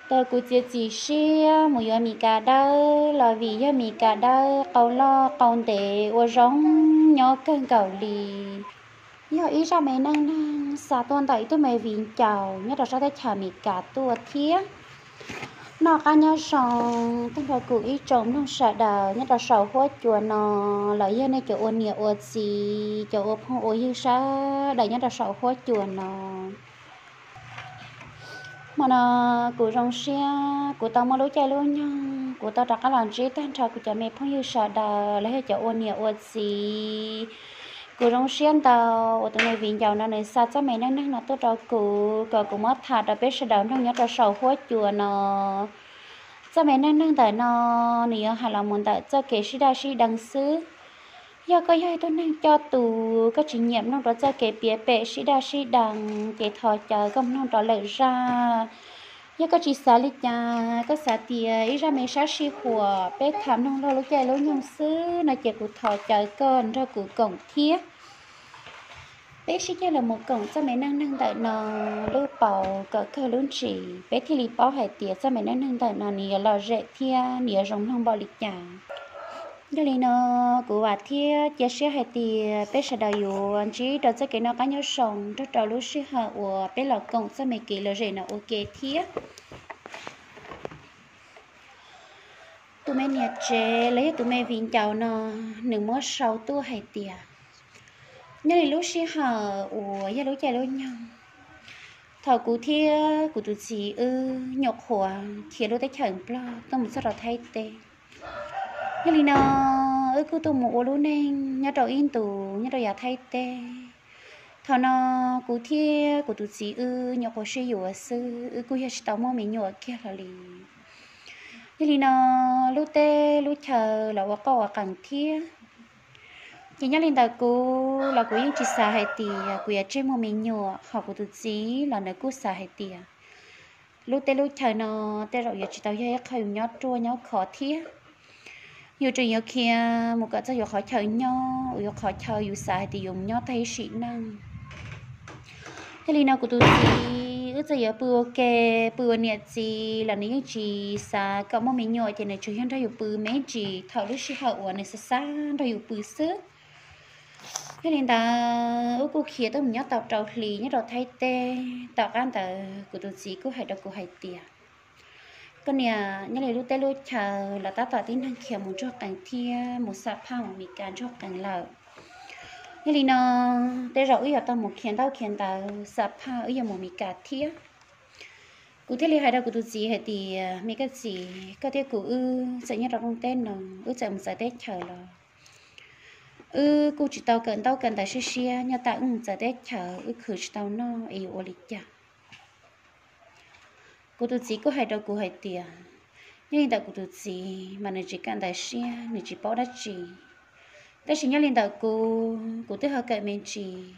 Thaum kuv txiav txim siab mus yuav Mis Kas dawb los vim yog Mis Kas dawb qau loj qau ntev ua zoo nyob kawg nkaus li. Yog ib zaj me neej neeg xa tuaj ntawm ib tug me viv ncaus nyob rau sab teb chaws Amelikas tuaj thiab. Noj qab nyob zoo tag nrho kuv ib tsoom mloog sawv daws nyob rau saum huab cua no, los yog nej cov ua niam ua txiv, cov ua phooj ua ywg sawv daws nyob rau saum huab cua no. Hmo no kuv zoo siab kuv tau muaj lub caij lub nyoog kuv tau rov qab los ntsib tag nrho kuv cov me phooj ywg sawv daws los yog cov ua niam ua txiv. Kuv zoo siab ntau uas tus me viv ncaus no nws xa txoj me neej neeg no tuaj rau kuv kom kuv muab tham rau peb sawv daws mloog nyob rau saum huab cua no. Txoj me neej neeg ntawm no nws yuav hais los mus ntawm txoj kev sib daj sib deev xwb. Yog koj yog ib tug neeg coj tus koj tsis nyiam mloog rau txoj kev piav pem sib daj sib deev ces thov caw koj mloog rau lwm zaj. Yog koj tsis xav li cas, koj xav tias ib zaj me sab sij huam peb tham mloog luag lub caij lub nyoog xwb no ces kuv thov caw koj nrog kuv koom thiab. Peb sib ceg los mus koom txoj me neej neeg ntawm no lub paus kom kawg lub ntsis, peb thiaj li paub hais tias txoj me neej neeg ntawm no nws yuav lom zem thiab nws yuav zoo mloog npaum li cas. Yog li no, kuv vam thiab cia siab hais tias peb sawv daws yuav ntsib rau txoj kev noj qab nyob zoo nrog rau lub sij hawm uas peb los koom txoj me kev lom zem no ua ke thiab. Tus me niam tsev los yog tus me viv ncaus no, nws muab sau tuaj hais tias, nyob li lub sij hawm uas yog lub caij lub nyoog, thaum kuv thiab kuv tus txiv wb nyuam qhuav khiav lub teb chaws Nplog tuaj mus txog rau Thaib teb. Yog li no, wb kuj tuaj mus ua lub neej nyob rau ib ntus nyob rau yav Thaib teb. Thaum no kuv thiab kuv tus txiv wb nyuam qhuav sib yuav xwb, wb kuj yog tsis tau muaj me nyuam kiag hlo li. Yog li no, lub teb lub chaw los ua qoj ua qees thiab. Ces nyob li ntawd kuv los kuv yeej tsis xav hais tias kuv yuav tseg muaj me nyuam, ho kuv tus txiv los nws kuj xav hais tias lub teb lub chaw no tej zaum yuav tsis tau yog ib qho yus nyob ruaj nyob khov thiab. Yus tseem yuav khiav mus kom txog yus qhov chaw nyob uas yus qhov chaw yus xav hais tias yus mus nyob tag ib sim neej. Yog li no kuv tus txiv wb txawm yuav pw ua ke, pw ua niam txiv los nws yeej tsis xav kom muaj me nyuam, ces nws tsuas yog nrog yus pw me ntsis thaum lub sij hawm uas nws xav xav nrog yus pw xwb. Yog li ntawd wb kuj khiav tuaj mus nyob tau rau hli nyob rau Thaib teb. Tom qab ntawd kuv tus txiv kuj hais rau kuv hais tias, koj niam, nyob li lub teb lub chaw los tab tom tib neeg khiav mus ntsuag qees thiab mus xam phaj mus Meskas ntsuag qees lawm. Yog li no, tej zaum wb yuav tau mus khiav ntaub khiav ntawv xam phaj wb yuav mus Meskas thiab. Kuv thiaj li hais rau kuv tus txiv hais tias, me koj txiv, koj thiab kuv wb txawm nyob rau rooj teb no, wb txawm mus txawv teb chaws los wb kuj tsis tau kawm ntaub kawm ntawv siab siab, nyob tas wb mus txawv teb chaws wb khwv tsis tau noj es yuav ua li cas? Kuv tus txiv kuj hais rau kuv hais tias, nyob li ntawm kuv tus txiv mas nws tsis kawm ntawv siab, nws tsis paub dab tsi. Tab sis nyob li ntawm kuv, kuv twb ho kawm me ntsis.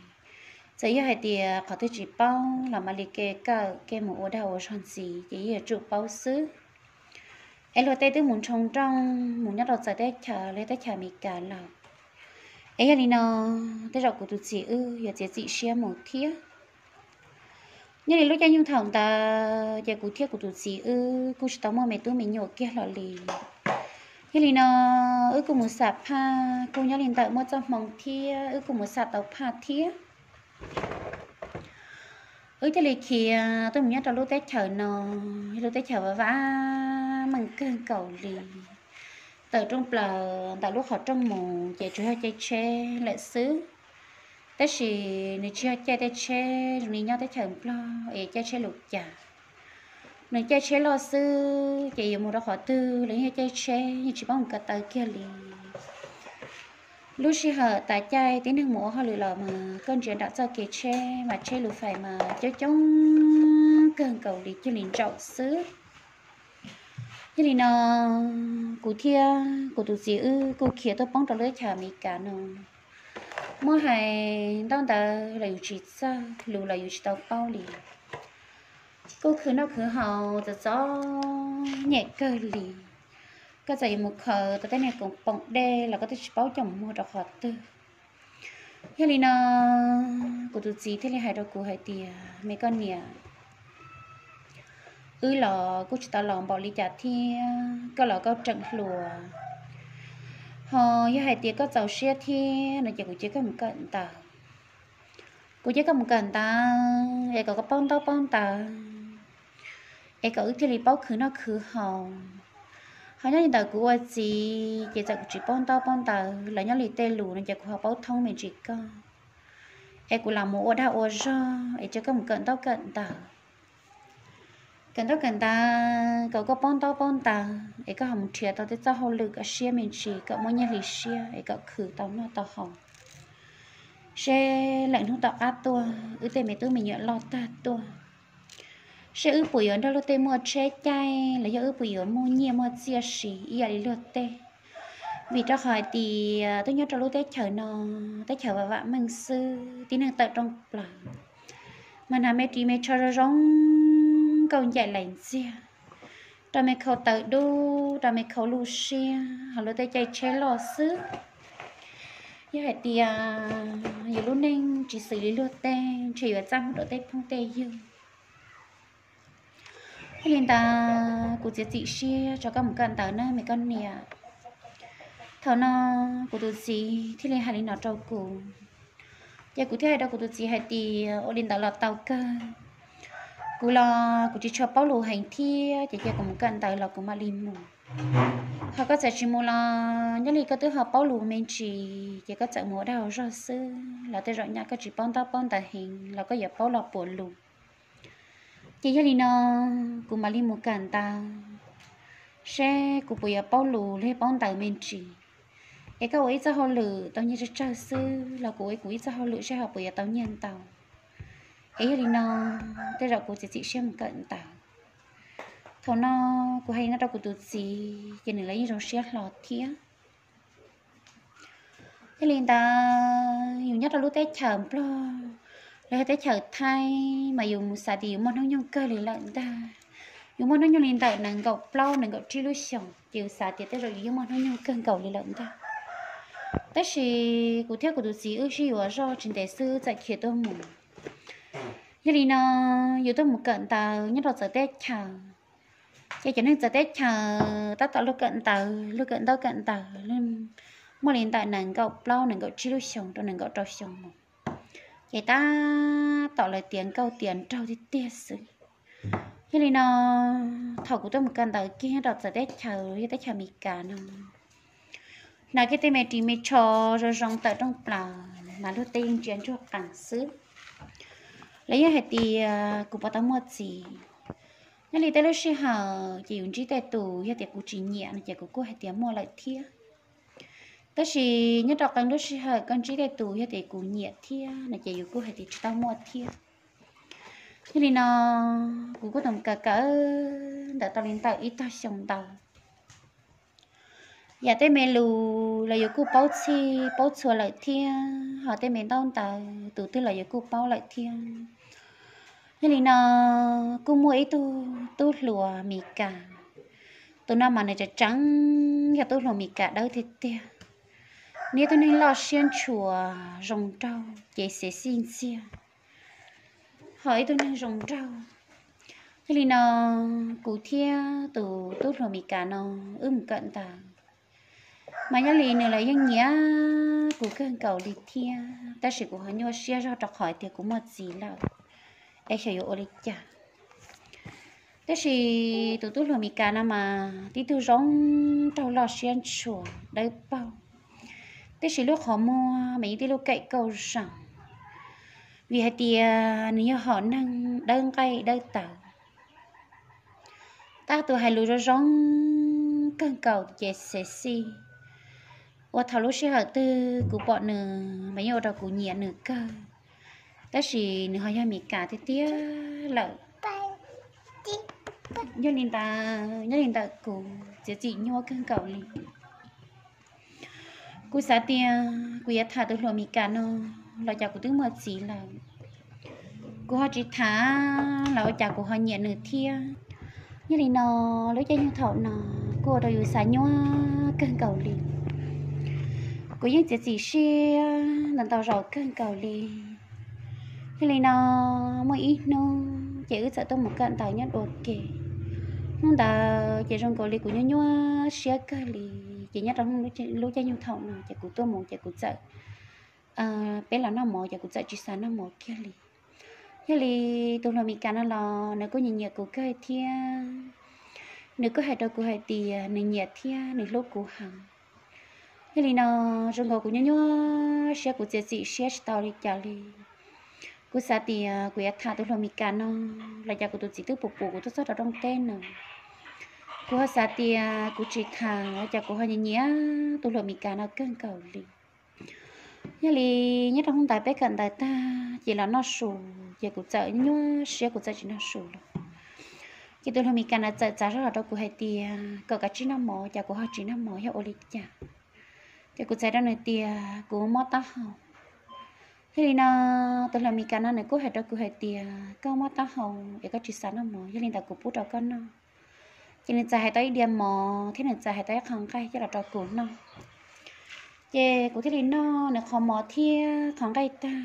Txawm yog hais tias qhov twg tsis paub los mam li ke kawm ke mus ua dag ua zog ntxiv ces yeej yuav tsum paub xwb. Es luag tej twb mus nroo nrooj mus nyob rau txawv teb chaws li teb chaws Amelikas lawm. Es yog li no, tej zaum kuv tus txiv wb yuav txiav txim siab mus thiab. Nyob li lub caij nyoog thaum ntawd ces kuv thiab kuv tus txiv wb kuj tsis tau muaj me tub me nyuam kiag hlo li. Yog li no, wb kuj mus xam phaj, kuj nyob li ntawm muaj txoj hmoo thiab wb kuj mus xam tau phaj thiab. Wb thiaj li khiav tuaj mus nyob rau lub teb chaws no, lub teb chaws vaj vaj meej kawg nkaus li. Tawm rooj plaws ntawm lub qhov rooj mus ces tsuas yog caij tsheb lawm xwb. Tab sis nws tsis yog caij tej tsheb zoo li nyob teb chaws Nplog es caij tsheb lus cas. Nws caij tsheb loj xwb ces yuav mus rau qhov twg los yeej caij tsheb, yeej tsis paub mus ko taw kiag li. Lub sij hawm tas caij tib neeg mus ua hauj lwm los mas koj ntsia nram txoj kev tsheb mas tsheb lus fais mas coob coob kawg nkaus li cuag li ntsaum xwb. Yog li no, kuv thiab kuv tus txiv wb kuj khiav tuaj poob rau lub teb chaws Amelikas no. Muab hais ntaub ntawv los yus tsis txawj, lus los yus tsis tau paub li. Kuj khwv noj khwv haus txom txom nyem kawg li. Koj txawm yuav mus khaws tau tej niag koom poom dej los koj twb tsis paub coj mus muag rau qhov twg. Yog li no, kuv tus txiv thiaj li hais rau kuv hais tias, me koj niam, wb los kuj tsis tau laus npaum li cas thiab, koj los koj tseem hluas. Ho yog hais tias koj txaus siab thiab no ces kuv cia koj mus kawm ntawv. Kuv cia koj mus kawm ntawv es kom koj paub ntaub paub ntawv, es kom wb thiaj li paub khwv noj khwv haus. Ho nyob li ntawm kuv ua txiv ces txawm kuv tsis paub ntaub paub ntawv los nyob li tej lus no ces kuv ho paub thoob me ntsis koj. Es kuv lam mus ua dag ua zog es cia koj mus kawm ntaub kawm ntawv. Kawm ntaub kawm ntawv kom koj paub ntaub paub ntawv es koj ho mus nrhiav tau tej txoj hauj lwm kom siab me ntsis, kom muaj nyiaj hli siab es kom khwv tau noj tau haus, seb lwm hnub tom qab tuaj wb tej me tub me nyuam loj tag tuaj, seb wb puas yuav nrog luag tej muaj tsheb caij los yog wb puas yuav muaj nyiaj muaj txiaj siv ib yam li luag tej. Vim rau qhov hais tias twb nyob rau lub teb chaws no, teb chaws vam vam meej xwb, tib neeg tawm rooj plaws, mas hnav me ris me tsho zoo zoo nkauj ncaim laim ntxiag, rau me khau taws dub, rau me khau luj siab, ho luag tej caij tsheb loj xwb. Yog hais tias yus lub neej tsis xws li luag tej, ntshe yuav txaj muag rau tej phooj tej ywg. Yog li ntawd kuv txiav txim siab tso koj mus kawm ntawv na me koj niam. Thaum no kuv tus txiv thiaj li hais li no rau kuv, ces kuv thiaj hais rau kuv tus txiv hais tias ua li ntawd los tau kawg. Kuv los kuv tsis tshua paub lus heev thiab ces cia kuv mus kawm ntawv los kuv mam li mus. Ho koj txawm tsis mus los nyob li koj twb ho paub lus me ntsis ces koj txawm mus ua dag ua zog xwb los tej zaum nyaj koj tsis paub ntaub paub ntawv heev los koj yuav paub los puav lus. Ces yog li no kuv mam li mus kawm ntawv seb kuv puas yuav paub lus los yog paub ntawv me ntsis. Es koj ua ib txoj hauj lwm tau nyiaj tsawg tsawg xwb los kuv ua kuv ib txoj hauj lwm seb ho puas yuav tau nyiaj ntau. Es yog li no tej zaum kuv txiav txim siab mus kawm ntawv. Thaum no kuv hais li no rau kuv tus txiv ces nws los yeej zoo siab hlo thiab. Yog li ntawd yus nyob rau lub teb chaws Nplog los yog teb chaws Thaib mas yus mus xav tias yus muaj hnub nyoog kawg li lawm ntag. Yus muaj hnub nyoog li ntawm nees nkaum plaub nees nkaum tsib lub xyoos ces yus xav tias tej zaum yus yeej muaj hnub nyoog kawg nkaus li lawm ntag. Tab sis kuv thiab kuv tus txiv wb sib yuav zoj tsis ntev xwb txawm khiav tuaj mus. Yog li no yus tuaj mus kawm ntawv nyob rau txawv teb chaws, ces cov neeg txawv teb chaws tab tom luag kawm ntawv, luag kawm ntaub kawm ntawv, muaj li ntawm nees nkaum plaub nees nkaum tsib lub xyoos rau nees nkaum rau xyoo mus, ces tab tom lawv tiav nkauj tiav nraug tiag tiag xwb. Yog li no thaum kuv tuaj mus kawm ntawv kiag nyob rau txawv teb chaws yog teb chaws Amelikas no, hnav kiag tej me ris me tsho zoo zoo tawm rooj plaws mas luag tej yeej ntsia ntsuag qees xwb. Lawv yeej hais tias kuv puas tau muaj txiv. Nyob li tej lub sij hawm ces yus ntsib tej tus yog tias kuv tsis nyiam no ces kuv kuj hais tias muaj lawm thiab. Tab sis nyob rau qee lub sij hawm koj ntsib tej tus yog tias kuv nyiam thiab no ces yus kuj hais tias tsis tau muaj thiab. Yog li no kuv kuj tau kawm kawm ntawv tau li ntawm ib tog xyoo ntau. Yam tej me lus los yus kuj paub txhij paub txhua lawm thiab, ho tej me ntaub ntawv tus twg los yus kuj paub lawm thiab. Yog li no kuj muaj ib tug tub hluas Mes Kas, tus no mas nws tseem tseem yog tub hluas Mes Kas dawb tiag tiag, nws yog tug neeg loj siab ntshua, zoo nraug ces xes xij ntxiag, ho ib tug neeg zoo nraug. Yog li no kuv thiab tus tub hluas Mes Kas no wb mus kawm ntawv, mas nyob li nws los yeej nyiam kuv kawg nkaus li thiab, tab sis kuv ho nyuaj siab zog rau qhov tias kuv muaj txiv lawm, es xyov yuav ua li cas. Tab sis tus tub hluas Mes Kas no mas tib tug zoo nraug loj siab ntshua dawb paug, tab sis lub qhov muag mas yeej tib lub kaim kauj zoo, vim hais tias nws yog hom neeg dawb nqaij dawb tawv, tab tus hais lus zoo zoo kawg nkaus ces xes xij. Ua thaum lub sij hawm twg kuv pom nws mas yeej ua rau kuv nyiam nws kawg, tab sis nws ho yog Mes Kas tiag tiag lawm. Yog li ntawd nyob li ntawm kuv txiav txim nyuaj kawg nkaus li. Kuv xav tias kuv yuav tham tus hluas Mes Kas no los cas kuv twb muaj txiv lawm. Kuv ho tsis tham los ua cas kuv ho nyiam nws thiab. Yog li no lub caij nyoog thaum no kuj ua rau yus xav nyuaj kawg nkaus li. Kuv yeej txiav txim siab ntau ntau zaus kawg nkaus li. Yog li no muaj ib hnub ces wb txawm tuaj mus kawm ntawv nyob dua ke. Hnub ntawd ces zoo nkaus li kuv nyuaj nyuaj siab kawg li, ces nyob rau lub caij nyoog thaum no ces kuv tuaj mus ces kuv txawm, peb los noj mov ces kuv txawm tsis xav noj mov kiag li. Yog li tus hluas Meskas no los nws kuj nyiam nyiam kuv kawg thiab, nws kuj hais rau kuv hais tias nws nyiam thiab nws hlub kuv heev. Yog li no zoo nkaus kuv nyuaj nyuaj siab, kuv txiav txim siab tsis tau li cas li. Kuv xav tias kuv yuav tham tus hluas Meskas no los cas kuv tus txiv twb pus pus kuv tuaj txog rau rooj teb no. Kuv ho xav tias kuv tsis tham los cas kuv ho nyiam nyiam tus hluas Meskas no kawg nkaus li. Yog li nyob rau hnub ntawd peb kawm ntawv tag ces los noj su, ces kuv txawm nyuaj siab kuv txawm tsis noj su lawm. Ces tus hluas Meskas no txawm txav zog los rau kuv hais tias kom kav tsij noj mov, ces kuv ho tsis noj mov yog ua li cas. Ces kuv txais rau nws tias kuv mob taub hau. Yog li no tus hluas Meskas no nws kuj hais rau kuv hais tias koj mob taub hau es koj tsis xav noj mov, yog li ntawd kuv pub rau koj noj. Ces nws txawm hais tau ib diav mov thiab nws txawm hais tau ib qho nqaij coj los rau kuv noj. Ces kuv thiaj li noj nws qhov mov thiab qhov nqaij tag.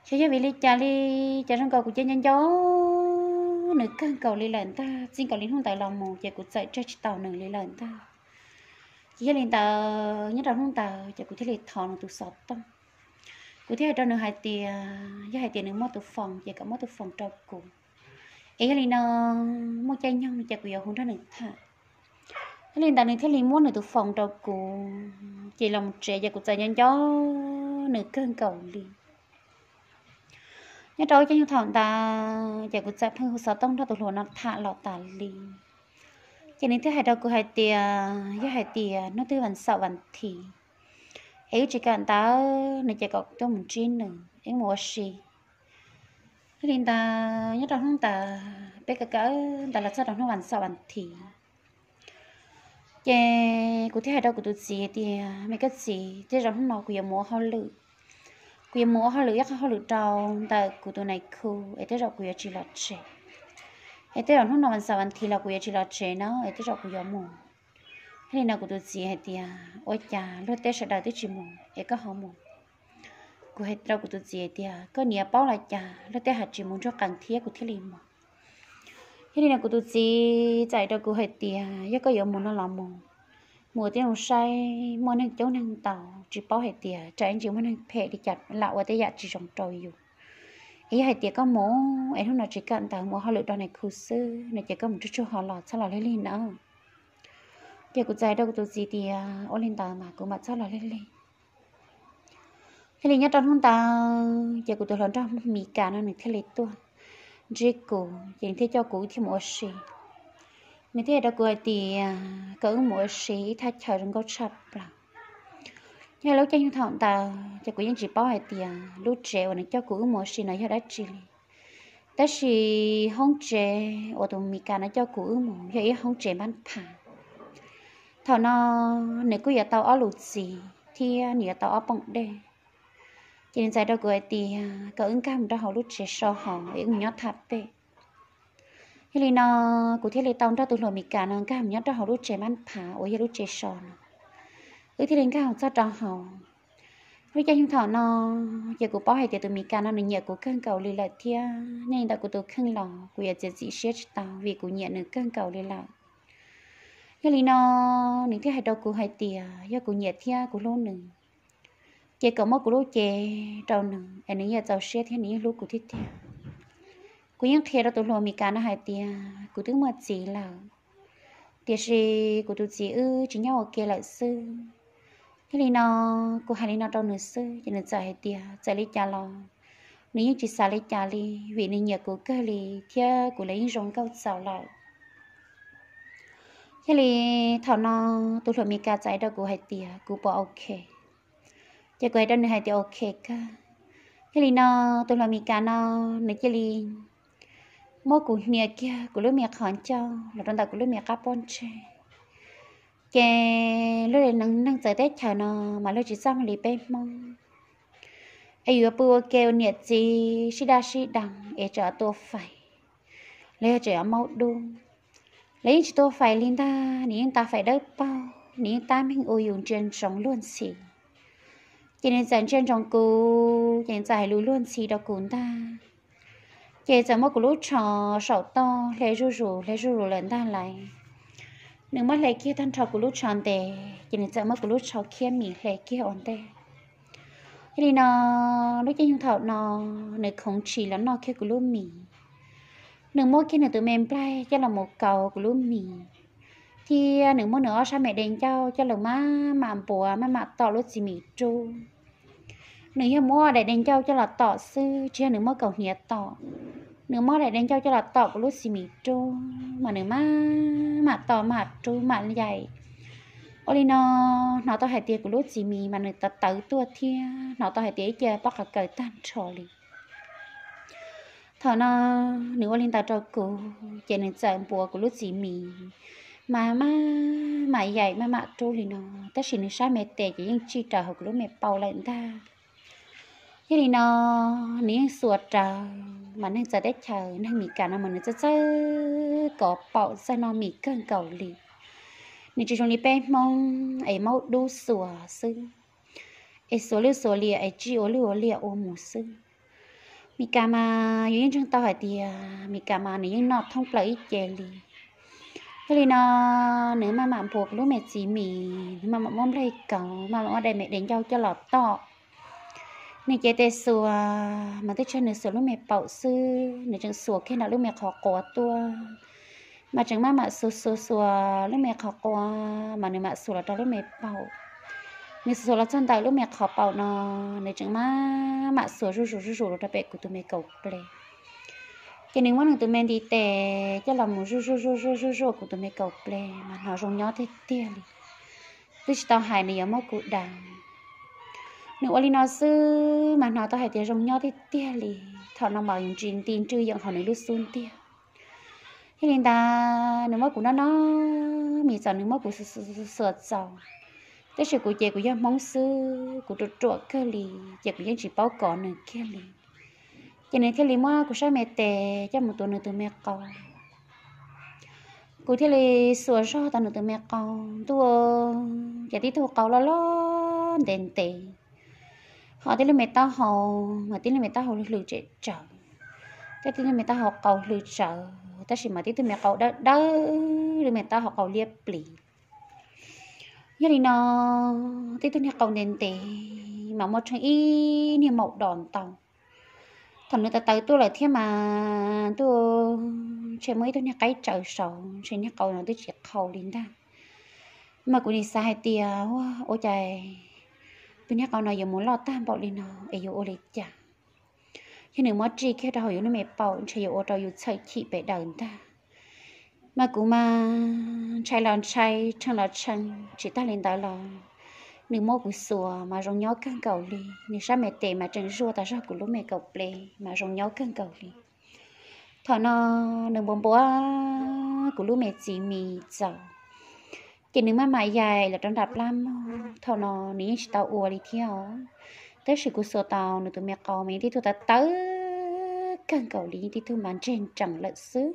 Xyov yog vim li cas li, ces zoo nkaus kuv cia nco nco nws kawg nkaus li lawm ntag, txij nkaus li hnub ntawd los mus ces kuv txawm tsawg tsis taus nws li lawm ntag. Ces yog li ntawd nyob rau hnub ntawd ces kuv thiaj li thov nws tus xov tooj. Kuv thiaj hais rau nws hais tias yog hais tias nws muaj tus foos ces kom muab tus foos rau kuv, es yog li no muaj caij nyoog no ces kuv yuav hu nrog nws tham. Yog li ntawd nws thiaj li muab nws tus foos rau kuv, ces los tsev ces kuv txawm nco nco nws kawg nkaus li. Nyob rau ib caij nyoog thaum ntawd ces kuv txawm pheej hu xov tooj nrog tus hluas no tham los tas li. Ces nws thiaj hais rau kuv hais tias yog hais tias hnub twg vas xaum vas thiv es wb tsis kawm ntawv no ces kom tuaj mus ntsib nws wb mus ua si. Yog li ntawd nyob rau hnub ntawd peb kawm kawm ntawv los txog rau hnub vas xaum vas thiv, ces kuv thiaj hais rau kuv tus txiv tias me koj txiv, tej zaum hnub no kuv yuav mus ua hauj lwm, kuv yuav mus ua hauj lwm ib qho hauj lwm rau ntawm kuv tus nais khu es tej zaum kuv yuav tsis los tsev, es tej zaum hnub no vas xaum vas thiv los kuv yuav tsis los tsev na es tej zaum kuv yuav mus. Yog li no kuv tus txiv hais tias ua cas luag tej sawv daws twb tsis mus es koj ho mus? Kuv hais rau kuv tus txiv hais tias koj niam paub los cas, luag tej hais tsis mus nruab qees thiab kuv thiaj li mus. Yog li no kuv tus txiv txais rau kuv hais tias yog koj yuav mus no los mus, mus ua tib zoo saib, muaj neeg coob neeg ntau, tsis paub hais tias tsam ib ntsis muaj neeg phem li cas lam ua tej yam tsis zoo rau yus. Es yog hais tias koj mus es hnub no tsis kawm ntawv mus ua hauj lwm rau nais khu xwb no ces koj mus tsuag tsuag ho los, txhob los lig lig nawb. Ces kuv txais rau kuv tus txiv tias ua li ntawd mas kuv mam txhob los lig lig. Thiaj li nyob rau hnub ntawd ces kuv tus hluas nraug Mis Kas no nws thiaj li tuaj ntsib kuv, ces nws thiaj coj kuv thiaj mus ua si. Nws thiaj hais rau kuv hais tias kom wb mus ua si ib thaj chaw zoo nkauj tshaj plaws. Yog lub caij nyoog thaum ntawd ces kuv yeej tsis paub hais tias lub tsev uas nws coj kuv wb mus ua si no yog dab tsi li. Tab sis hoob tsev uas tus Mis Kas no coj kuv wb mus yog ib hoob tsev npab phav. Thaum no nws kuj yuav tau ob lus txiv thiab nws yuav tau ob poom dej. Ces nws txais rau kuv hais tias kom wb nkag mus rau hauv lub tsev so hauv es wb mus nyob thaj pem. Yog li no kuv thiaj li tau nrog tus hluas Mis Kas no nkag mus nyob rau hauv lub tsev npab phav uas yog lub tsev so no. Wb thiaj li nkag mus txog rau hauv. Lub caij nyoog thaum no ces kuv paub hais tias tus Mis Kas no nws nyiam kuv kawg nkaus li lawm thiab, yog li ntawd kuv tus kheej los kuv yuav txiav txim siab tsis tau vim kuv nyiam nws kawg nkaus li lawm. Yog li no nws thiaj hais rau kuv hais tias yog kuv nyiam thiab kuv hlub nws, ces kom muab kuv lub cev rau nws es nws yeej txaus siab thiab nws yeej hlub kuv thiab tiag. Kuv yeej qhia rau tus hluas Mis Kas no hais tias kuv twb muaj txiv lawm, tiam sis kuv tus txiv wb tsis nyob ua ke lawm xwb. Yog li no kuv hais li no rau nws xwb ces nws txawm hais tias txawm li cas los nws yeej tsis xav li cas li, vim nws nyiam kuv kawg li thiab kuv los yeej zoo nkauj txaus lawm. Yog li thaum no tus hluas Mis Kas txais rau kuv hais tias kuv puas ok. Ces kuv hais rau nws hais tias ok kawg. Yog li no tus hluas Mis Kas no nws cia li muab kuv hnia kiag kuv lub me qhov ncauj los rau ntawm kuv lub me qab pob ntseg. Ces luag li neeg txawv teb chaws no mas luag tsis txaj muag li peb Hmoob, es yuav pw ua ke ua niam txiv sib daj sib deev es tseem tua fais, los yog tseem maub dub, los yeej tsis tua fais li ntag, nws yeej tab fais dawb paug, nws yeej tab meeg ua yus ntsia ntsoov luag ntxhi. Ces nws txawm ntsia ntsoov kuv ces nws txawm hais lus luag ntxhi rau kuv ntag. Ces txawm muab kuv lub tsho saum toj hle zuj zus hle zuj zus lawm ntag lauj. Nws muab hle kiag tag nrho kuv lub tsho ntev, ces nws txawm muab kuv lub tsho khiab mis hle kiag ua ntej. Yog li no, lub caij nyoog thaum no, nws khoov tshis los noj kiag kuv lub mis. Nws muab kiag nws tus me nplaig coj los mus kaus kuv lub mis, thiab nws muab nws ob sab me de ncauj coj los maj mam npuav maj mam tom lub txiv mis rub. Nws yog muab daim de ncauj coj los tom xwb, tsis yog nws muab kaus hniav tom. Nws muab daim de ncauj coj los tom kuv lub txiv mis rub, mas nws maj mam tom mam rub mam yaim. Ua li no, hnov tau hais tias kuv lub txiv mis mas nws tawv tawv tuaj thiab hnov tau hais tias ib ce pob qa kaws tag nrho li. Thaum no nws ua li ntawd rau kuv, ces nws txawm npuav kuv lub txiv mis, mas maj mam yaim maj mam rub li no, tab sis nws sab me tes ces yeej tsij raws hauv kuv lub me paum lawm ntag. Yog li no, nws yeej xuas rawv, mas neeg txawv teb chaws neeg Mis Kas no mas nws txawj txawj kov paum txawj noj mis kawg nkaus li. Nws tsis zoo li peb Hmoob es maub dub xuas xwb, es xuas lwj xuas liam es tsij ua lwj ua liam ua mus xwb. Mis Kas mas yus yeej ntseeg tau hais tias Mis Kas mas nws yeej noj thoob plaws ib ce li. Yog li no, nws maj mam npuav kuv lub me txiv mis, nws maj mam muab nplaig kauv, maj mam muab daim me de ncauj coj los tom. Nws cev tes xuas mas twb tsis yog nws xuas lub me paum xwb, nws tseem xuas kiag nram lub me qhov quav tuaj. Mas tseem maj mam xuas xuas xuas lub me qhov quav, mas nws mam xuas los rau lub me paum. Nws xuas los txog ntawm lub me qhov paum no, nws tseem maj mam xuas zuj zus zuj zus los rau pem kuv tus me kaum ples. Ces nws muab nws tus me ntiv tes coj los mus zuj zuj zuj zuj zuj zuj kuv tus me kaum ples, mas hnov zoo nyob tiag tiag li. Twb tsis tau hais nws yuav muab kuv daws. Nws ua li no xwb mas hnov tau hais tias zoo nyob tiag tiag li. Thaum no mas yus ntsis nti ntswj yeem hauv nws lub xub ntiag. Yog li ntawd, nws muab kuv noj noj mis txaus, nws muab kuv xuas xuas txaus. Tab sis kuv ces kuv yog Hmoob xwb, kuv ruam ruam kawg li, ces kuv yeej tsis paub kov nws kiag li. Ces nws thiaj li muab kuv sab me tes coj mus tuav nws tus me qau. Kuv thiaj li xuas zog tau nws tus me qau ntuj, ces tib tug qau loj loj ntev ntev, ho tib lub me taub hau, mas tib lub me taub hau hlws tsem tsawv, thiab tib lub me taub hau qau hlws tsawv, tab sis mas tib tug me qau dawb dawb, lub me taub hau qau liab pliv. Yog li no, tib tug niag qau ntev ntev mas muaj tsheej ib niag maum dos ntau. Thaum nws tawv tawv tuaj lawm thiab mas ntuj, ntshe muaj ib tug niag qaib tsawv saud, ntshe niag qau no twb tsis qhau li ntag. Mas kuv nim xav hais tias, ua cas tus niag qau no yuav mus loj tag npaum li no es yuav ua li cas? Yog nws muab tsij kiag rau hauv yus lub me paum ntshe yuav ua rau yus txhawj chim pes daws ntag. Mas kuv mas ntshai los ntshai, tshee los tshee, tsis tag li ntawd los nws muab kuv xuas mas zoo nyob kawg nkaus li. Nws sab me tes mas tseem zuaj tas zog kuv lub me kaum ples mas zoo nyob kawg nkaus li. Thaum no nws npuav npuav kuv lub me txiv mis txaus, ces nws maj mam yaim los rau nram plab mog. Thaum no nws yeej tsis tau ua li thiab os, tab sis kuv xuas tau nws tus me qau mas yeej tib tug tawv tawv kawg nkaus li, yeej tib tug mas ntseg ntsees lawm xwb.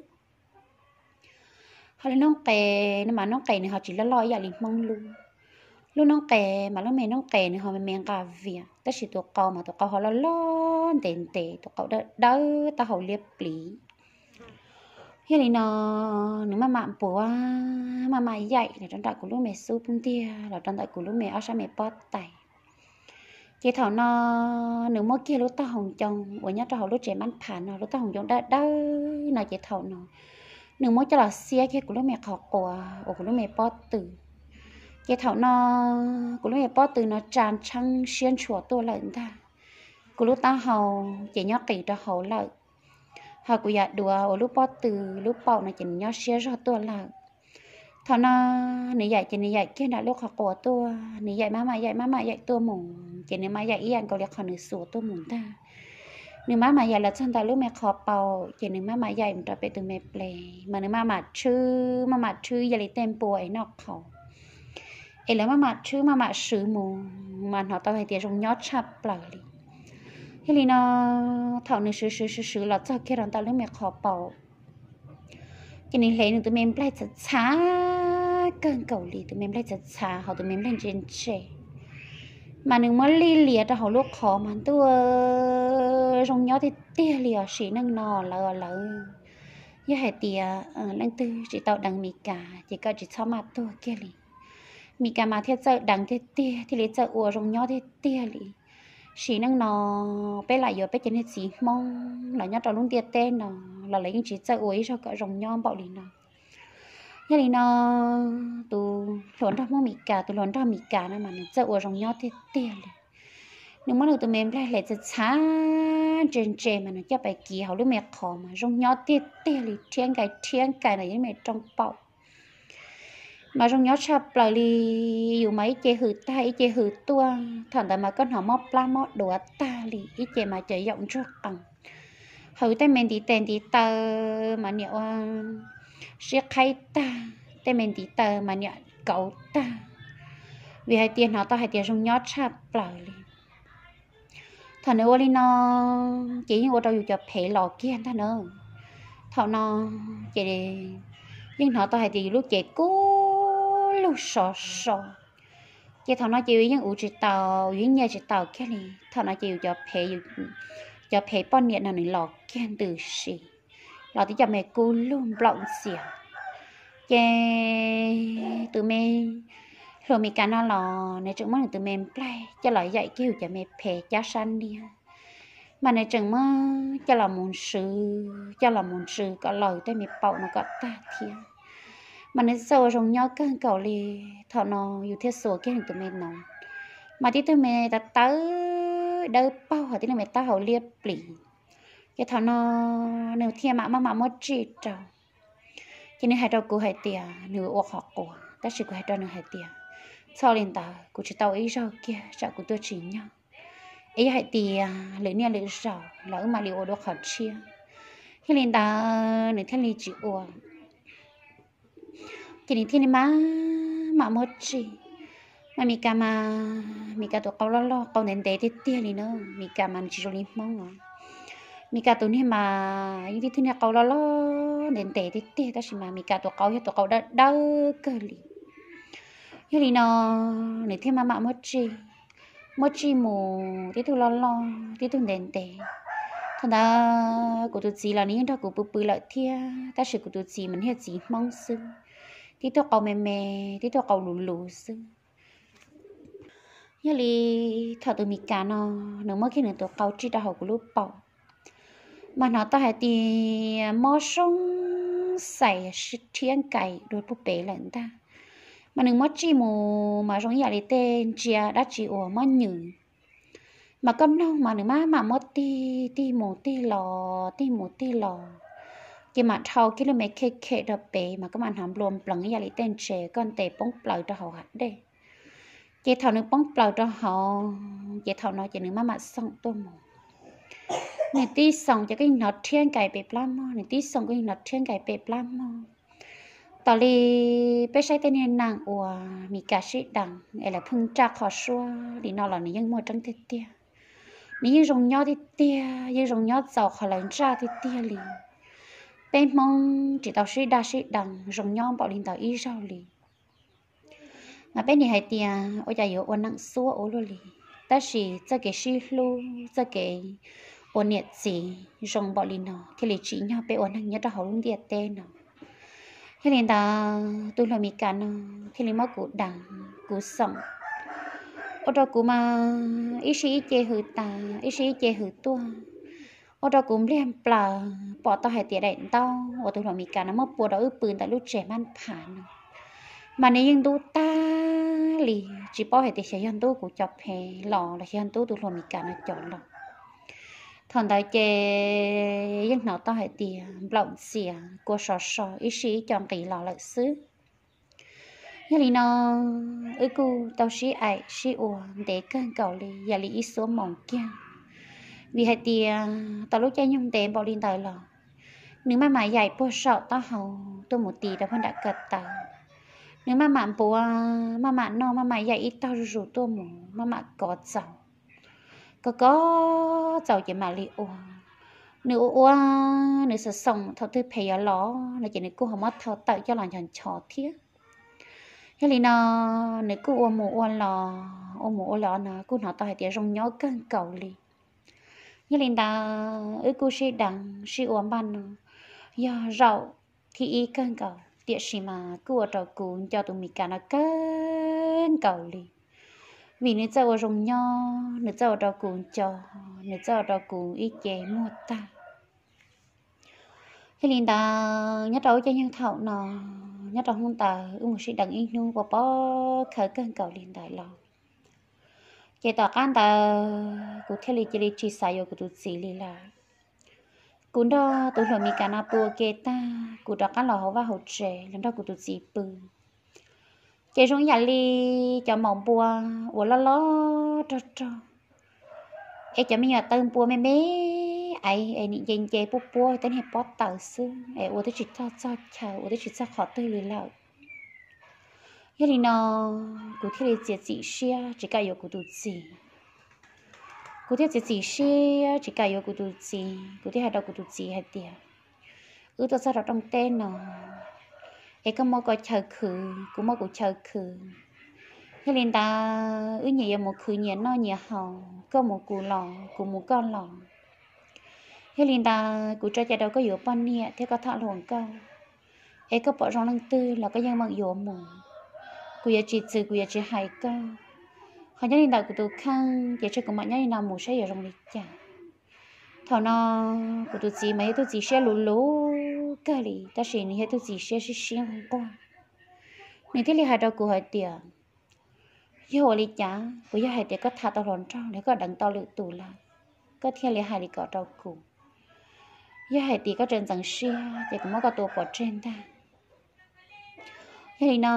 Ho lub noob qes no mas noob qes nws ho tsis loj loj ib yam li Hmoob lub. Lub noob qes mas lub me noob qes nws ho me me nqa vias, tab sis tus qau mas tus qau ho loj loj ntev ntev, tus qau dawb dawb, taub hau liab pliv. Yog li no, nws maj mam npuav, maj mam yaim los rau nram kuv lub me xub ntiag, los rau ntawm kuv lub me ob sab me pob tais. Ces thaum no nws muab kiag lub taub hau ncoo uas nyob rau hauv lub tsev mab phav no, lub taub hau ncoo dawb dawb no, ces thaum no nws muab coj los xiab kiag kuv lub me qhov quav uas kuv lub me pob tw. Ces thaum no kuv lub me pob tw no tsa ntsheeb siab ntshua tuaj lawm ntag. Kuv lub taub hau ces nyob qis rau hauv lawm, ho kuv yam duav uas lub pob tw, lub paum no ces nws nyob siab zog tuaj lawm. Thaum no nws yaim ces nws yaim kiag nram lub qhov quav tuaj, nws yaim maj mam yaim maj mam yaim tuaj mus, ces nws mam yaim ib yam nkaus li qhov nws xuas tuaj mus ntag. Nws maj mam yaim los txog ntawm lub me qhov paum, ces nws maj mam yaim mus rau pem tus me ples, mas nws maj mam tshwb maj mam tshwb yam li tej npua es noj qhauv, es lawv maj mam tshwb maj mam swv mus, mas hnov tau hais tias zoo nyob tshaj plaws li. Yog li no, thaum nws swv swv swv swv los txog kiag rau ntawm lub me qhov paum, ces nws hle nws tus me nplaig txhav txhav kawg nkaus li, tus me nplaig txhav txhav ho tus me nplaig ntse ntse, mas nws muab lij lias rau hauv lub qhov mas ntuj zoo nyob tiag tiag li os. Sim neej no lawv lawv yog hais tias leej twg tsis tau deev Mis Kas ces koj tsis txhob maj tuag kiag li. Mis Kas mas thiaj txawj deev tiag tiag, thiaj li txawj ua zoo nyob tiag tiag li. Sim neej no peb lam yuav peb cov niag txiv Hmoob los nyob rau lub ntiaj teb no los lawv yeej tsis txawj ua ib zaug kom zoo nyob npaum li no. Yog li no tus hluas nraug Hmoob Mis Kas, tus hluas nraug Mis Kas no mas nws txawj ua zoo nyob tiag tiag li. Nws muab nws tus me nplaig hle txav txhav ntse ntse mas nws coj pais kiv hauv lub me qhov mas zoo nyob tiag tiag li, rhiab nkais rhiab nkais ntawm yus me rooj paum mas zoo nyob tshaj plaws li. Yus mas ib ce hws tag ib ce hws tuaj, thaum ntawd mas koj hnov mob plab mob duav tag li, ib ce mas cov yaum ntsuag qees. Hawv tej me ntiv tes ntiv taw mas niam ua sib qhaib tag, tej me ntiv taw mas niam kauv tag, vim hais tias hnov tau hais tias zoo nyob tshaj plaws li. Thaum nws ua li no ces yeej ua rau yus cov phev los kiag ntag na. Thaum no ces yeej hnov tau hais tias yus lub cev kub lug sov so. Ces thaum no ces yus yeej uv tsis tau, yus yeej nyiaj tsis tau kiag li. Thaum no ces yus cov phev, cov phev poj niam no nws los kiag ntws si, los tib co me kub lug nplaum ntxias. Ces tus me hluas Mis Kas no los nws tseem muab nws tus me nplaig coj los yaim kiag yus cov me phev cab sab niag, mas nws tseem muab coj los mus ntsws, coj los mus ntsws kom laws tej me paum no kom tag thiab. Mas nws txawj ua zoo nyob kawg nkaus li. Thaum no yus thiaj xuas kiag nws tus me no, mas tib tug me tav tawv dawb paug hos tib tug me taub hau liab plis. Ces thaum no nws thiaj mam maj mam muab tsij rau. Ces nws hais rau kuv hais tias nws ua qhov quav, tab sis kuv hais rau nws hais tias txhob li ntawd, kuv tsis tau ib zaug kiag tsam kuv tuaj tsis nyob, es yog hais tias lwm niaj lwm zaus los wb mam li ua dua qhov tshiab. Yog li ntawd nws thiaj li tsis ua. Ces nws thiaj li maj mam muab tsij. Mas Mis Kas mas Mis Kas tus qau loj loj qau ntev ntev tiag tiag li na. Mis Kas mas nws tsis zoo li Hmoob os. Mis Kas tus niag mas yeej tib tug niag qau loj loj ntev ntev tiag tiag, tab sis mas Mis Kas tus qau yog tus qau dawb dawb kawg li. Yog li no nws thiaj maj mam muab tsij, muab tsij mus tib tug loj loj tib tug ntev ntev. Thaum ntawd kuv tus txiv los nws yeej nrog kuv pw pw lawm thiab, tab sis kuv tus txiv mas nws yog txiv Hmoob xwb, tib tug qau me me, tib tug qau luv luv xwb. Yog li thaum tus Mis Kas no nws muab kiag nws tus qau tsij rau hauv kuv lub paum, mas hnov tau hais tias mob soob xais rhiab nkais dua puag pem lawm ntag. Mas nws muab tsij mus mas zoo ib yam li tej ntsia dab tsi uas mob nywm. Mas koj mloog mas nws maj mam muab tig tig mus tig los tig mus tig los, ces mam dhau kiag lub me khe khe rau pem mas koj mam hnov nplua nplees ib yam li tej ntses koj ntes poob plaws rau hauv hav dej. Ces thaum nws poob plaws rau hauv ces thaum no ces nws maj mam xoom tuaj mus. Nws tib xoom ces koj yeej hnov rhiab nkais pem plab mog, nws tib xoom koj yeej hnov rhiab nkais pem plab mog. Tas li peb saib tej niag neeg uas Mis Kas sib deev es lawv pheej nraj qhov suab li no los nws yeej muaj tseeb tiag tiag. Nws yeej zoo nyob tiag tiag, yeej zoo nyob txaus qhov lawv nraj tiag tiag li. Peb Hmoob tsis tau sib daj sib deev zoo nyob npaum li ntawd ib zaug li. Mas peb nim hais tias ua cas yuav ua neej xuab ua luaj li, tab sis txoj kev sib hlub, txoj kev ua niam txiv zoo npaum li no thiaj li tsim nyog peb ua neeg nyob rau hauv lub ntiaj teb no. Yog li ntawd tus hluas Mis Kas no thiaj li muab kuv deev, kuv xoom, ua rau kuv mas ib sij ib ce hws tas, ib sij ib ce hws tuaj, ua rau kuv npliag nplaws pom tau hais tias daim ntaub uas tus hluas Mis Kas no muab pua rau wb pw ntawm lub tsev mab phav no, mas nws yeej ntub tag li, tsis paub hais tias xyov yog ntub kuv cov phev los los xyov yog ntub tus hluas Mis Kas no cov los. Thaum ntawd ces yeej hnov tau hais tias nplaum ntxias kua sov so ib sij ib co nqis los lawm xwb. Yog li no wb kuj tau sib aim sib ua ntev kawg nkaus li yam li ib xuab moos kiag, vim hais tias tau lub caij nyoog ntev npaum li ntawd los nws maj mam yaim puag saum taub hau tuaj mus ti rau puag nram ko taw. Nws maj mam npuav, maj mam noj, maj mam yaim ib tog zuj zus tuaj mus, maj mam kov txaus. Kov kov txaus ces mam li ua. Nws ua ua, nws xoom xoom thaum twg phem yuav los no ces nws kuj ho muab thau tawm coj los nchos nchos thiab. Yog li no nws kuj ua mus ua los, ua mus ua los no kuj hnov tau hais tias zoo nyob kawg nkaus li. Yog li ntawd wb kuj sib deev sib ua npaj no yog zaum thib ib kawg nkaus, tiam sis mas kuj ua rau kuv nco tus Meskas no kawg nkaus li, vim nws txawj ua zoo nyob, nws txawj ua rau kuv nco, nws txawj ua rau kuv ib ce muag tag. Yog li ntawd nyob rau lub caij nyoog thaum no, nyob rau hnub ntawd wb mus sib deev ib hnub ua pob khaws kawg nkaus li ntawd los, ces tom qab ntawd kuv thiaj li cia li tsis xav yuav kuv tus txiv li lawm. Kuv nrog tus hluas Meskas no pw ua ke tag, kuv rov qab los hauv vaj hauv tsev los nrog kuv tus txiv pw. Ces zoo ib yam li cov maum npua uas loj loj rog rog, es cov me nyuam taw npua me me aiv es nim nce nce puab puab tej niag pob taws xwb es ua twb tsis txog txog chaw, ua twb tsis txog qhov twg li lawm. Yog li no kuv thiaj li txiav txim siab tsis kam yuav kuv tus txiv. Kuv thiaj txiav txim siab tsis kam yuav kuv tus txiv, kuv thiaj hais rau kuv tus txiv hais tias, wb tuaj txog rau rooj teb no, es koj muab koj chaw khwv, kuv muab kuv chaw khwv. Yog li ntawd wb nyias yuav mus khwv nyias noj nyias haus, koj mus kuv los, kuv mus koj los. Yog li ntawd kuv tso cai rau koj yuav poj niam thiab koj tham hluas nkauj, es koj pom zoo leej twg los koj yeej meem yuav mus. Kuv yuav tsis txwv, kuv yuav tsis hais koj. Qhov nyob li ntawm kuv tus kheej ces tseg kuv mam nyob li no mus saib yuav zoo li cas. Thaum no kuv tus txiv mas yog tug txiv siab luv luv kawg li, tab sis nws yog tug txiv siab sib sib nquag. Nws thiaj li hais rau kuv hais tias, yog ua li cas, puas yog hais tias koj tham tau hluas nraug los koj deev tau lwm tus lawm, koj thiaj li hais li ko rau kuv? Yog hais tias koj tseem ntxeev siab ces kuv muab koj tua pov tseg ntag. Yog li no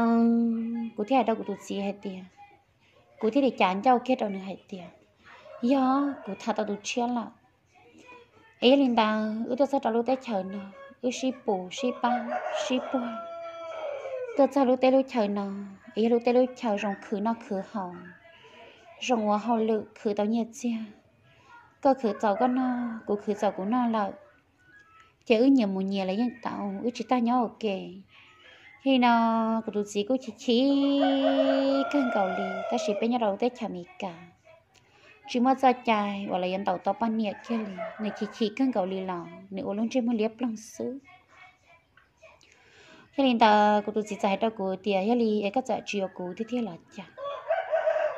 kuv thiaj hais rau kuv tus txiv hais tias, kuv thiaj li cav ncauj kiag rau nws hais tias, yog, kuv tham tau tus tshiab lawm. Es yog li ntawd wb tuaj txog rau lub teb chaws no, wb sib pus sib pab sib puag tuaj txog lub teb lub chaw no, es yog lub teb lub chaw zoo khwv noj khwv haus, zoo ua hauj lwm khwv tau nyiaj txiag. Koj khwv txaus koj noj, kuv khwv txaus kuv noj lawm, ces wb nyias mus nyias los yeej tau, wb tsis tas nyob ua ke. Yog li no kuv tus txiv kuj chim chim kawg nkaus li, tab sis peb nyob rau lub teb chaws Amelikas tsis muaj txoj cai uas los yuav ntaus tau poj niam kiag li. Nws chim chim kawg nkaus li los nws ua lub ntsej muag liab ploog xwb. Yog li ntawd kuv tus txiv txawm hais rau kuv tias, yog li es koj txawm tsis yuav kuv tiag tiag los cas?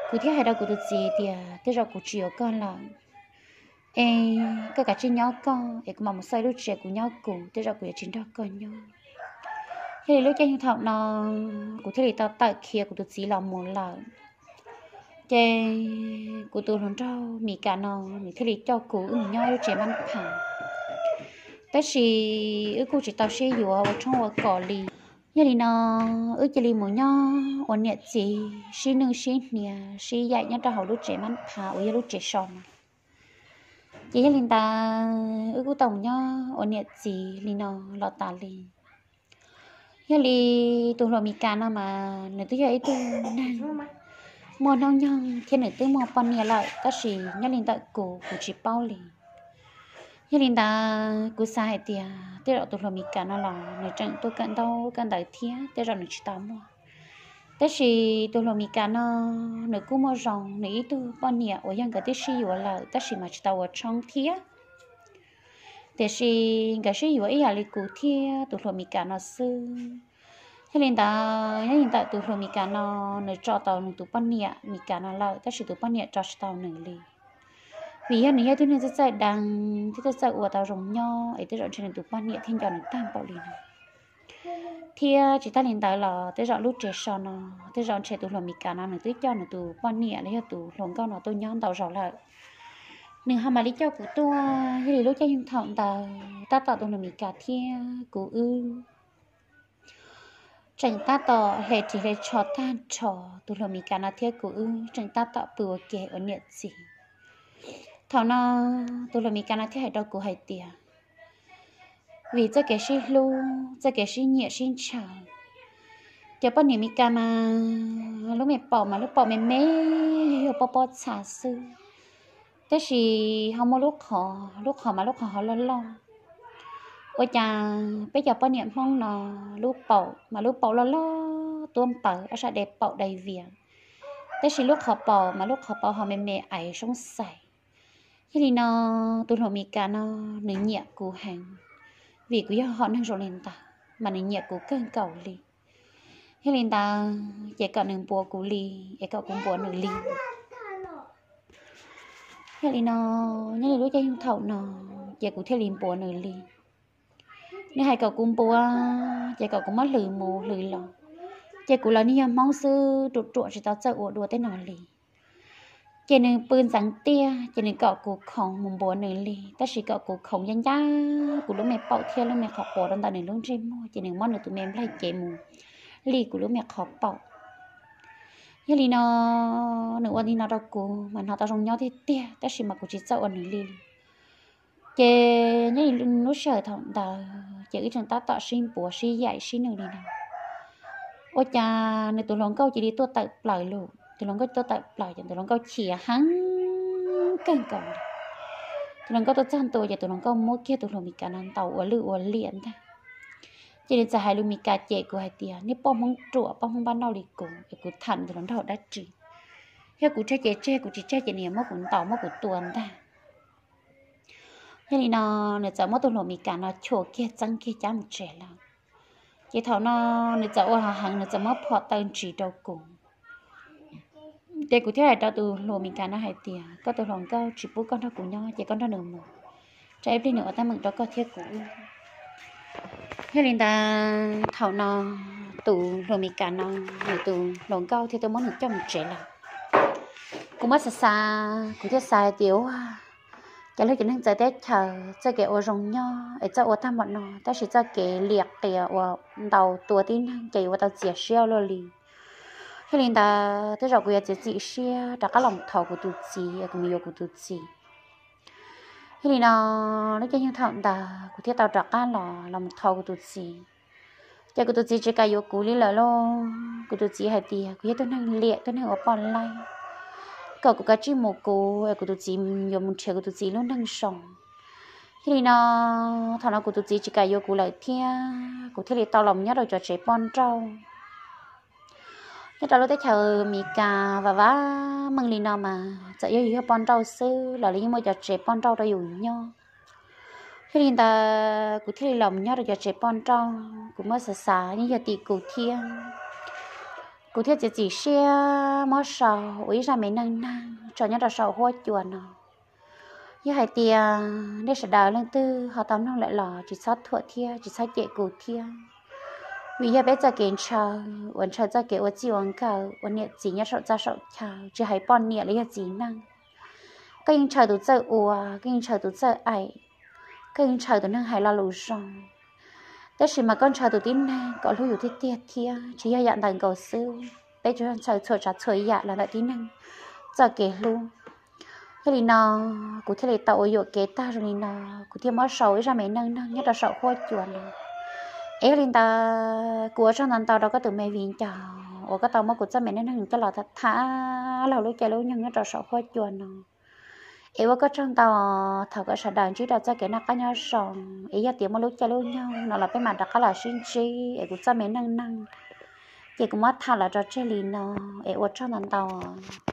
Kuv thiaj hais rau kuv tus txiv tias, tej zaum kuv tsis yuav koj lawm, es koj kav tsij nyob koj, es kuv mam mus xauj lub tsev kuv nyob kuv, tej zaum kuv yuav tsis nrog koj nyob. Yog li lub caij nyoog thaum no kuv thiaj li tau tawm khiav kuv tus txiv los mus lawm. Ces kuv tus hluas nraug Meskas no nws thiaj li coj kuv wb mus nyob lub tsev mab pha, tab sis wb kuj tsis tau sib yuav ua tshoob ua kos li. Yog li no wb cia li mus nyob ua niam txiv sib nwj sib hniav sib yaim nyob rau hauv lub tsev mab pha uas yog lub tsev so no. Ces yog li ntawd wb kuj tau mus nyob ua niam txiv li no los tas li. Yog li tus hluas Meskas no mas nws twb yog ib tug neeg muaj hnub nyoog thiab nws twb muaj poj niam lawm, tab sis nyob li ntawm kuv, kuv tsis paub li. Yog li ntawd kuv xav hais tias tej zaum tus hluas Meskas no los nws tseem tuaj kawm ntaub kawm ntawv thiab, tej zaum nws tsis tau muaj. Tab sis tus hluas Meskas no nws kuj muaj zoo, nws ib tug poj niam uas yog nkawd twb sib yuav lawm tab sis mas tsis tau ua tshoob thiab. Tiam sis nkawd sib yuav ib yam li kuv thiab tus hluas Meskas no xwb. Yog li ntawd, yog li ntawm tus hluas Meskas no, nws tso tau nws tus poj niam Meskas no lawm, tab sis tus poj niam tso tsis tau nws li. Vim yog nws yog tug neeg txawj txawj deev thiab txawj txawj ua tau zoo nyob, es tej zaum ntshe nws tus poj niam thiaj nco nws tag npaum li no. Thiab tsis tas li ntawd los tej zaum lub tsev so no, tej zaum ntshe tus hluas Meskas no nws twb coj nws tus poj niam los yog tus hluas nkauj no tuaj nyob ntau zaus lawm. Nws ho mam li coj kuv tuaj, yog li lub caij nyoog thaum ntawd tab tom tus hluas Meskas thiab kuv wb tseem tab tom hle ris hle tsho tag nrho, tus hluas Meskas no thiab kuv wb tseem tab tom pw ua ke ua niam txiv. Thaum no tus hluas Meskas no thiaj hais rau kuv hais tias, vim txoj kev sib hlub, txoj kev sib nyiam sib ntshaw, cov poj niam Meskas mas lub me paum mas lub paum me me, yog yog pob pob txha xwb, tab sis ho muaj lub qhov, lub qhov mas lub qhov ho loj loj. Ua cas peb cov poj niam Hmoob no lub paum mas lub paum loj loj tuab npawv ob sab de paum dai vias, tab sis lub qhov paum mas lub qhov paum ho me me aiv soob xais. Yog li no, tus hluas Mis Kas no nws nyiam kuv heev, vim kuv yog hom neeg zoo li ntawd mas nws nyiam kuv kawg nkaus li. Yog li ntawd ces kom nws npuav kuv li, es kom kuv npuav nws li. Yog li no, nyob li lub caij nyoog thaum no, ces kuv thiaj li npuav nws li. Nws hais kom kuv npuav, ces kom kuv muab hlwv mus hlwv los, ces kuv los nig yog Hmoob xwb, ruam ruam tsis tau txawj ua dua tej no li. Ces nws pw ntxeev tiag, ces nws kom kuv khoov mus npuav nws li, tab sis kom kuv khoov ncaj ncaj kuv lub me paum thiab lub me qhov quav rau ntawm nws lub ntsej muag, ces nws muab nws tus me nplaig cev mus li kuv lub me qhov paum. Yog li no, nws ua li no rau kuv mas hnov tau zoo nyob tiag tiag, tab sis mas kuv tsis txawj ua nws li. Ces nyob li lub sij hawm thaum ntawd ces wb tseem tab tom sib npuav sib yaim sib nws li no, ua cas nws tus hluas nkauj cia li tuaj tawm plaws lawm. Tus hluas nkauj tuaj tawm plaws ces tus hluas nkauj chim heev kawg nkaus. Tus hluas nkauj tuaj txog ntua ces tus hluas nkauj muab kiag tus hluas Mis Kas no ntaus ua lwj ua liam ntag. Ces nws txawm hais lus Mis Kas cem kuv hais tias, nej poj Hmoob ruam, poj Hmoob npab nauj li kuv, es kuv tham nws tus hluas nraug dab tsi? Yog kuv tseg ces tseg, kuv tsis tseg ces nws yuav muab kuv ntaus muab kuv tua ntag. Yog li no, nws txawm muab tus hluas Mis Kas no chua kiag txeeb kiag cab mus tsev lawm. Ces thaum no nws txawm ua heev, nws txawm muab phom taw ntsis rau kuv. Ces kuv thiaj hais rau tus hluas Mis Kas no hais tias, koj tus hluas nkauj tsis pub koj nrog kuv nyob ces koj nrog nws mus, tsam ib pliag nws ua teeb meem rau koj thiab kuv. Yog li ntawd thaum no tus hluas Mis Kas no, nws tus hluas nkauj thiaj tuaj muab nws coj mus tsev lawm. Kuv muab xav xav, kuv thiaj xav hais tias, ua cas luag cov neeg txawv teb chaws txoj kev ua zoo nyob es txawj ua tag npaum no, tab sis txoj kev liam qias uas ntaus tua tib neeg ces yuav ua tau txias siab luaj li. Yog li ntawd tej zaum kuv yuav txiav txim siab rov qab los thov kuv tus txiv, kuv mus yuav kuv tus txiv. Yog li no, lub caij nyoog thaum ntawd kuv thiaj tau rov qab los, los mus thov kuv tus txiv. Ces kuv tus txiv tsis kam yuav kuv li lawm lauj. Kuv tus txiv hais tias kuv yog tug neeg liam, tug neeg ua poj laib, kom kuv kav tsij mus kuv, kuv tus txiv yuav mus nrhiav kuv tus txiv lub neej zoo. Yog li no, thaum no kuv tus txiv tsis kam yuav kuv lawm thiab kuv thiaj li tau los nyob rau cov tsev poj nrauj. Nyob rau lub teb chaws Amelikas vam vam meej li no mas txawm yog yus yog poj nrauj xwb los lawv yeej muaj cov tsev poj nrauj rau yus nyob. Yog li ntawd kuv thiaj li los nyob rau cov tsev poj nrauj, kuv muab xav xav yeej yog tim kuv thiab. Kuv thiaj txiav txim siab muab sau ua ib zaj me neej neeg tso nyob rau saum huab cua no. Yog hais tias nej sawv daws leej twg ho tau mloog lawm los tsis txhob thuam thiab tsis txhob cem kuv thiab, vim yog peb txoj kev ntshaw uas ntshaw txoj kev ua txij ua nkawm ua niam txiv nyob saum txaj saum chaw, tsis hais poj niam los yog txiv neej. Koj yeej ntshaw tus txawj ua, koj yeej ntshaw tus txawj aim, koj yeej ntshaw tus neeg hais lo lus zoo, tab sis mas koj ntshaw tus tib neeg kom hlub yus tiag tiag thiab. Tsis yog yam ntawd nkaus xwb, peb tsuas ntshaw txhua tsav txhua yam los ntawm tib neeg txoj kev hlub. Yog li no, kuv thiaj li tau ua yuam kev tag zoo li no, kuv thiaj muab sau ib zaj me neej neeg nyob rau saum huab cua no. Es yog li ntawd kuv ua tsaug ntau ntau rau koj tus me viv ncaus uas koj tau muab kuv txoj me neej neeg coj los tham laug lub caij lub nyoog nyob rau saum huab cua no. Es ua koj tsaug ntau, thov kom sawv daws ntsib rau txoj kev noj qab nyob zoo, es yog tias muaj lub caij lub nyoog no los peb mam rov qab los sib ntsib, es kuv txoj me neej neeg ces kuv muab tham los tso tseg li no, es ua tsaug ntau ntau.